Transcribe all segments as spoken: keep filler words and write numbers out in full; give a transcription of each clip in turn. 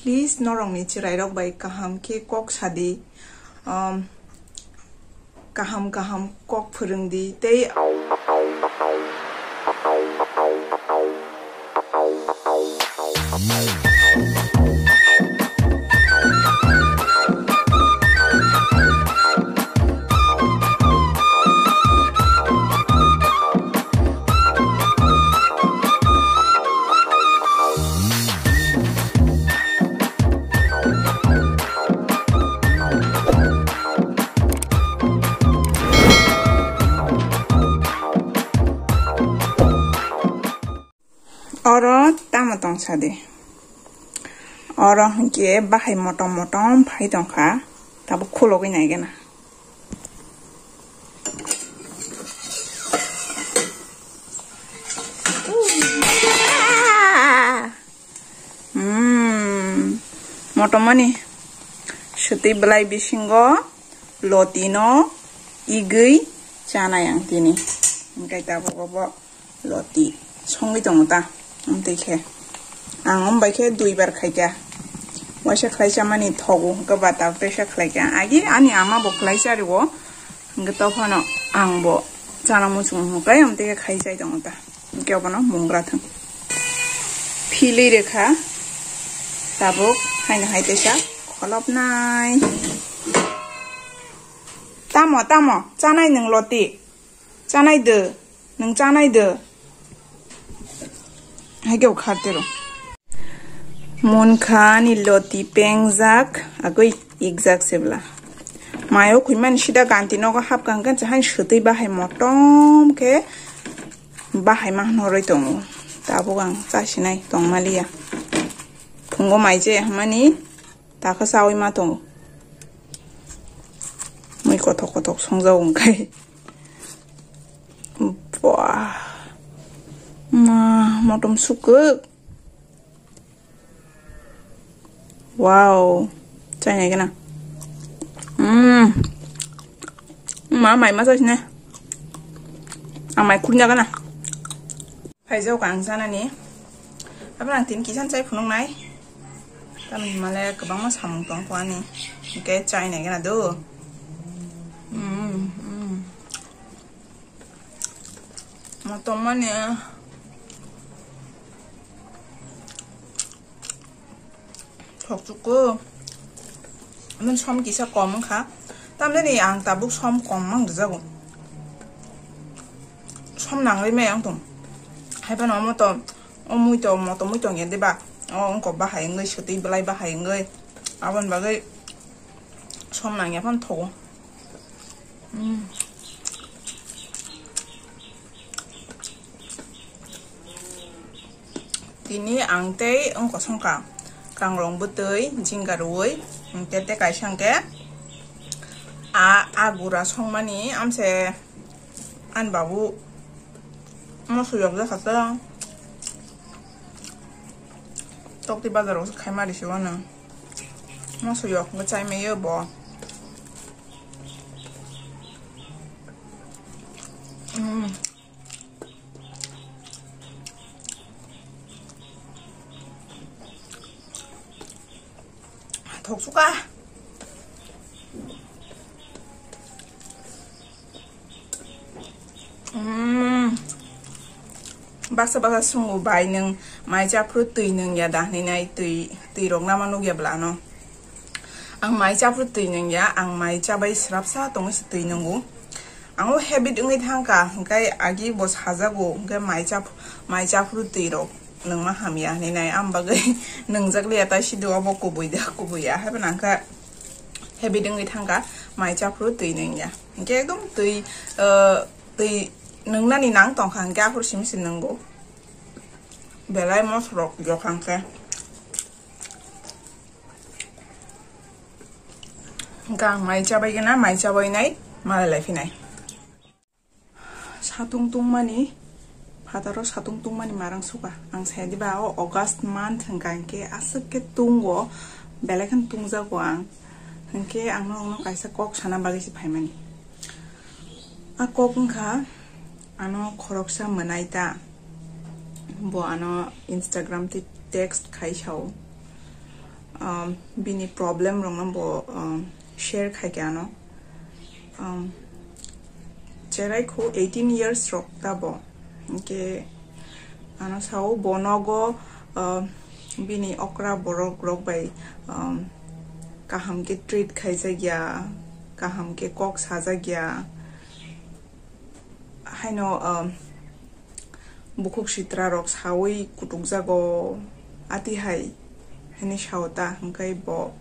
Please, norokni chwrairok bai kaham khe kok sadi, um, kaham kaham kok phwrwngdi tei Oro tamo tong sadi. Oro hinkhe bahai motom motom phai tongkha. Tabuk khulogwi naigena. Hmm. Motomani swtwi bwlai bisingo lotino igwi chanai ang tini. Hinkhe tabuk obo loti songwi tongo ta, amtwi khe. Ang ombai khe duibar khaikha. Waisa khlai chamani thogo, hwnkhe ba tabuk teisa khlaikha. Agi ani ama bo khlai chario, hwnkhe tophano ang bo chana muchung hwnkhe, amtwi khe khai chai tongo ta. Hwnkhe obono mungra thwng. Philwi rwkha, tabuk haino hai teisa kholopnai. Tamo, tamo, chanai nwng loti? Chanai de, nwng chanai de. Haikhe bo khartero. Munkha ani loti pengjak, agoi ikjak se bwla. Mayo khwimani sida ganti nogo hapkha hwnkhe, haino swtwi bahai motom khe bahai ma hwnwi tongo. Tabuk ang chasinai tongmaliya. Phungo mai je hwnmani. Takha sawi ma tongo. Mui kothok kothok songjak wngkhai. Bwah. Ma, motom sukuk. Wow. Chainai gana. Mm. Ma, mai ma chaisne. Ang mai khurnya gana. Phaijak ang chanani. Abo ang tin kisan chai phunuknai. Tamni hwnmale kwbangma samung tongkho ani. Hwnkhe chainai gana do. Mm, mm. Motom mani. Thok chuko. Nung som kisa kom wngkha. Tamjani ang tabuk som kom mang rwjago. Som nangwi mai ang tong. Haiphano omo to, o mui to, motom mui tongya diba? O wngkok bahai wngwi, swtwi bwlai bahai wngwi. Aboni bagwi som nangya phano thogo. Mm. Tini ang tei wng kosong ka, kangrong bwtwi, jingga rwui, hwnkhe tei kaisa hwnkhe a, a gura songmani amse ani babu moso yokjak kha ta. Tokti bazar o se khaima risi wano. Moso yok hwnkhe chai maiyo bo. Mm. Thok suka. Mm. Baksa baksa sungo bai, nwng mai chaphuru twi nwng ya da hwnwi nai, twi, twi rok nama nuk ya bwla no. Ang mai chaphuru twi nwng ya, ang mai chabai srapsa tongwi se twi nwngo. Ang o habit wngwi thangkha, hwnkhe agi bo sajago, hwnkhe mai chap-, mai chaphuru twi rok nwngma hamya hwnwi nai, am bagwi nwngjak liya, tai sido obo kubui da, kubui ya, haibo nangkha habit wngwi thangkha, mai chaphuru twi nwng ya. Hwnkhe ekdom twi, ah, twi nwngnani nang tongkha, hwnkhe aphuru simi se nwngo. Belai moso rok jokhang khe. Hwnkhe ang mai chabai gana, mai chabai nai, malai lai phinai. Satung tungmani, phataro satung tungmani marang suka. Ang sai diba o August month hwnkha hwnkhe aswk khe tungo, belai kheno tungjago ang. Hwnkhe ang norokno kaisa kok sana bagwi se phaimani. A kok wngkha, ano khoroksa mwnai ta, bo ano Instagram tei text khai sao. um, bini problem rokno bo, um, share khai khe ano. Um, cherai kho eighteen years rok ta bo. Hwnkhe ano sao bo nogo, um, bini okra borok rok bai, um, kaham khe treat khaijak ya, kaham khe kok sajak ya. Haino, um, bukhuk sitra rok sawi kutukjago, atihai hwnwi sao ta, hwnkhe bo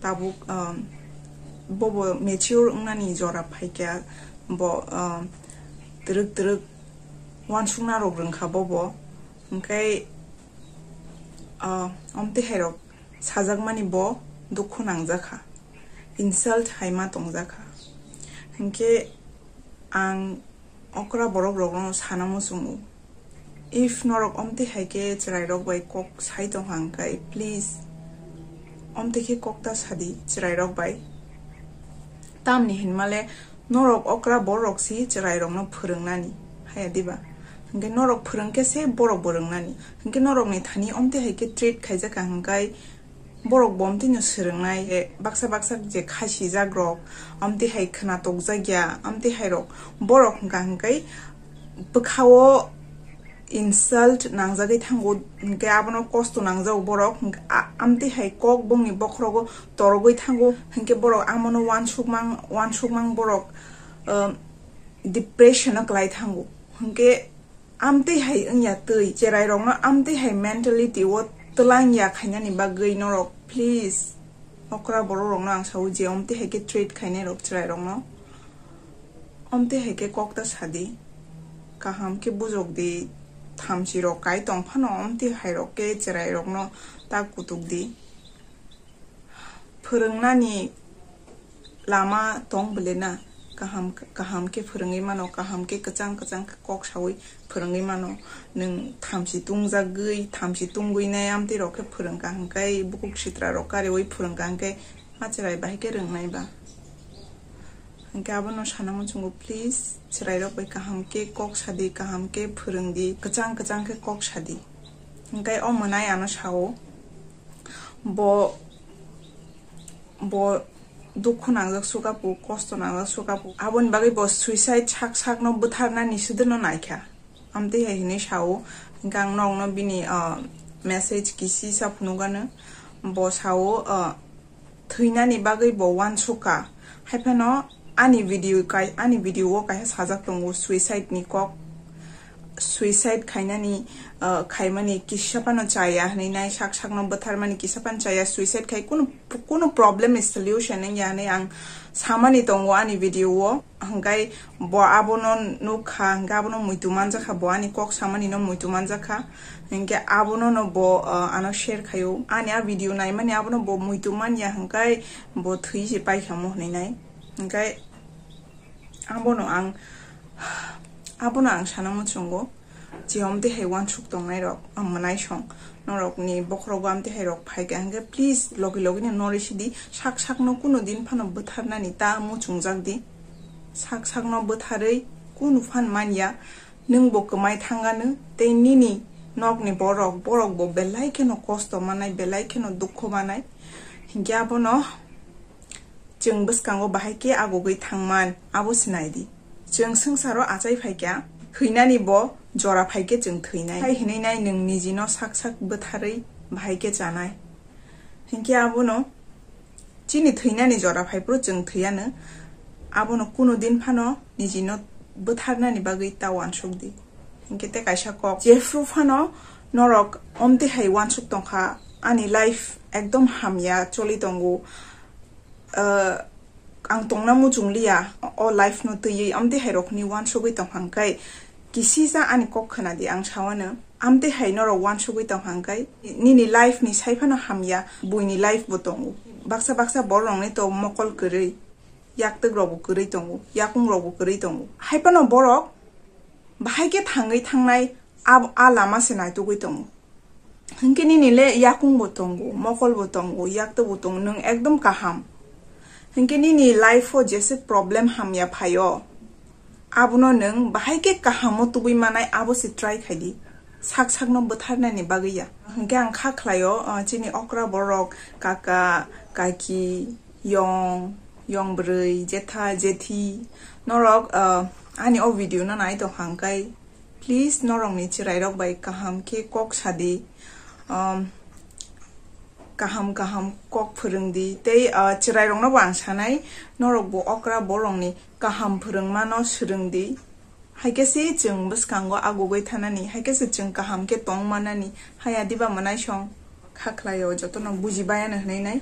tabuk, um, bobo mature wngnani jora phaikha, bo, um, twrwk twrwk uansukna rok rwngkha bobo, hwnkhe, uh, omtwi hai rok sajakmani bo dukhu nangjakha, insult hai ma tongjakha. Hwnkhe ang okra borok rokno sana muchungo, if norok omtwi hai khe chwrai rok bai kok sai tongkha hwnkhe, please omtwi khe kok ta sadi chwrai rok bai. Tamni hinmale norok okra borok si chwrai rokno phwrwngnani, haya diba? Hwnkhe norok phwrwng khe se borok bo rwngnani. Hwnkhe norokni thani omtwi hai khe treat khaijakha hwnkhe borok bo omtwino swrwngnai, e, baksa baksa je khasijak rok, omtwi hai khwna tokjak ya, omtwi hai rok borok hwnkha hwnkhe bwkhao insult nangjagwi thango, hwnkhe abono kosto nangjago borok, hwnkhe a-, amtwi hai kok bongni bokhorogo torogwi thango, hwnkhe borok amono uansukmang, uansukmang borok, um, depression o kwlai thango, hwnkhe amtwi hai wngya twi, chwrairokno amtwi hai mentality o twlang ya khainani bagwi norok, please, okra borok rokno ang sao je omtwi hai khe treat khainai rok chwrairokno. Omtwi hai khe kok ta sadi, kaham khe bujok di, thamchi rok kai tong phano omtwi hai rok khe chwrai rokno ta kutuk di. Phwrwngnani lama tong bwle na, kaham, kaham khe phwrwngwi mano, kaham khe kwchang kwchang khe kok sawi phwrwngwi mano. Nwng thamchi tungjagwi, thamchi tungwi nai amtwi rok khe phwrwngkha hwnkhe, bukhuk sitra rok kariwi phwrwngkha hwnkhe, ma chwrai bahai khe rwngnai ba? Hwnkhe abono sana muchungo, please, chwrairok bai kaham khe kok sadi, kaham khe phwrwngdi, kwchang kwchang khe kok sadi. Hwnkhe o mwnai ano sao, bo, bo dukhu nangjak sukapu, kosto nangjak sukapu. Aboni bagwi bo suicide sak sakno bwtharnani swdwkno naikha. Amtwi hai hinwi sao, hwnkhe ang nokno bini, ah, message kisisa phunukgano. Bo sao, ah, thwinani bagwi bo uansukha. Haiphano ani video kai-, ani video o kaisa sajak tongo suicide ni kok. Suicide khainani, ah, khaimani kisa phano chaya hwnwi nai, sak sakno bwtharmani kisa phano chaya, suicide khai kunu, kunu problem ni solution wngya hwnwi ang samani tongo ani video o. Hwnkhe bo abono nukha, hwnkhe abono muitu manjakha, bo ani kok samani no muitu manjakha. Hwnkhe abono no bo, uh, ano share khaio. Ani a video naimani abono bo muitu manya, hwnkhe bo thwi se paikha mo hwnwi nai. Hwnkhe abono ang, abono ang sana muchungo. Je omtwi hai uansuk tongnai rok, ang mwnai song, norokni bokhorogo amtwi hai rok phaikha hwnkhe, please, logi logi no norwi sidi, sak sakno kunu din phano bwtharnani ta muchungjak di. Sak sakno bwtharwi kunu phan manya, nwng bo kwmai thangano, tei nini nokni borok, borok bo belai kheno kosto manai, belai kheno dukho manai. Hinkhe abono chwng bwskango bahai khe agugwi thangman, abo sinai di. Chwng swngcharo achai phaikha, thwinani bo jora phaikhe chwng thwinai. Hai hinwi nai nwng nijino sak sak bwtharwi bahai khe chanai. Hinkhe abono chini thwinani jora phaiphuru chwng thwiyano, abono kunu din phano nijino bwtharnani bagwi ta uansuk di. Hinkhe tei kaisa kok, jephru phano norok omtwi hai uansuk tongkha, ani life ekdom hamya choli tongo, uh, ang tongna muchung liya, o life no twiwi amtwi hai rok ni uansugwi tong hang kai, kisisa ani kok khna di, ang sawano amtwi hai norok uansugwi tong hang kai, nini life ni sai phano hamya, buini life bo tongo, baksa baksa borok rok ni to mokol kwrwi, yaktwk rok bo kwrwi tongo, yakung rok bo kwrwi tongo, hai phano borok bahai khe thangwi thangnai, ab-, a lama se naitugwi tongo. Hinkhe nini le yakung bo tongo, mokol bo tongo, yaktwk bo tongo, nwng ekdom kaham. Hinkhe nini life o jese problem hamya phaio, abono nwng bahai khe kaham o tubui manai, abo se try khai di. sak sakno bwtharnani bagwi ya. Hwnkhe ang kha khlaio, uh, chini okra borok, kaka, kaki, yong, yong bwrwi, jetha, jethi, norok, uh, ani o video no nai tong hangkai, please norokni chwrairok bai kaham khe kok sadi, um, kaham kaham kok phwrwngdi tei, uh, chwrairokno bo ang sanai, norok bo okra borokni kaham phwrwngmano swrwngdi. Haikhe se chwng bwskango agugwi thanani, haikhe se chwng kaham khe tong manani, haya diba mwnaisong kha khlaio, jotono buji bayano hwnwi nai.